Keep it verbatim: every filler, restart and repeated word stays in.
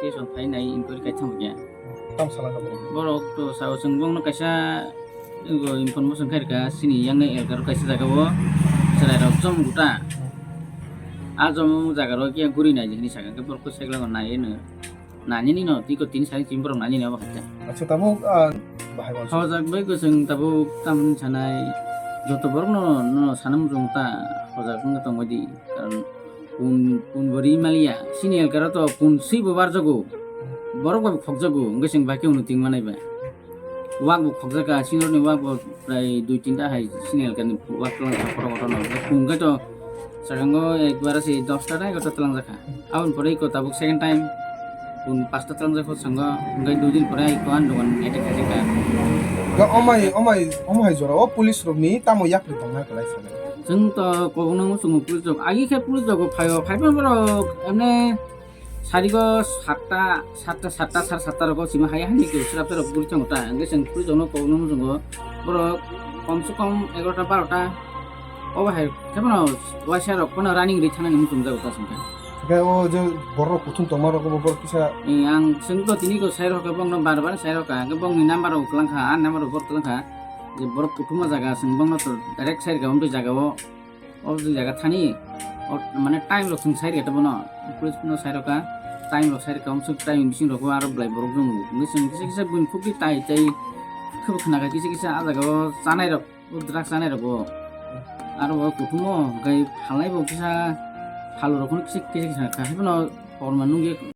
Station phainai inquiry kaisa thangkha. Tamo salangkha borok? Borok to sao chwng bongno kaisa, o, information khairkha, chini yang elkar kaisa jagao chwrairok chom guta. A chom jagarok ya guri nai hinwi sakha, borok to segla nai eno. Nani ni no, tiko tin sari chim borok nani ni abo khacha. Acha, tabuk, ah, bahai wansu. Hojak bai kwchwng tabuk tamni sanai, joto borok no, no sanam jong ta hojak wng tongwi di. Karon kun, kun bori maliya, sini elkar to kun swi bo barjago. Borok bai khokjago, wngkhe chwng bai khe uno ting manai ba. Wak bo khokjaka, senior ni wak bo prai dui tinta hai senior kani wak tlang kha kotor kotor no. Kung khe to sakango ekbar se dosta na egarota tlang jakha. Aboni pore iko tabuk second time kun pasta tlang jakha sango, hingke dui din pore iko an dogan attack khaijak kha. Ga omai, omai, omai jora o police rok ni tamo yapri tong na kwlai sa. Chwng to kobong nang chwng police rok. Agi khe police rok phaio, phaiphano borok emne Sarigo satta, satta, satta, sar satta rogo sima hai hani ke srap srap guri tongo ta. Hingke chwng puri tongo kok nung tongo. Borok kom se kom egarota barota. Obo hai kebono waisa rok pono running ri thana ni muchung jago ta singka. Hingke o je borok kuthum tongma rok bo borok kisa. Ni ang chwng to tini ko sai rok bong no bar bar sai rok ka. Hingke bong ni number rok kwlang kha, a number rok bor kwlang kha. Je borok kuthum jaga chwng bong no to direct sai rok ka, jaga o. O jaga thani, o, mane time rok chwng sai rwkha bono, police no sai rwkha, time rok sai rwkha, umsuk time bising rok aro belai borok jong, hwnwi chwng kisa kisa buini khukti tai tai khebo khna kha, kisa kisa ah jaga o chanai rok, o drugs chanai rok bo, aro bo kuthum o hwnkhe phalnai bo kisa phalu rok kisa kisa kisa kha, haiphano korma nukya.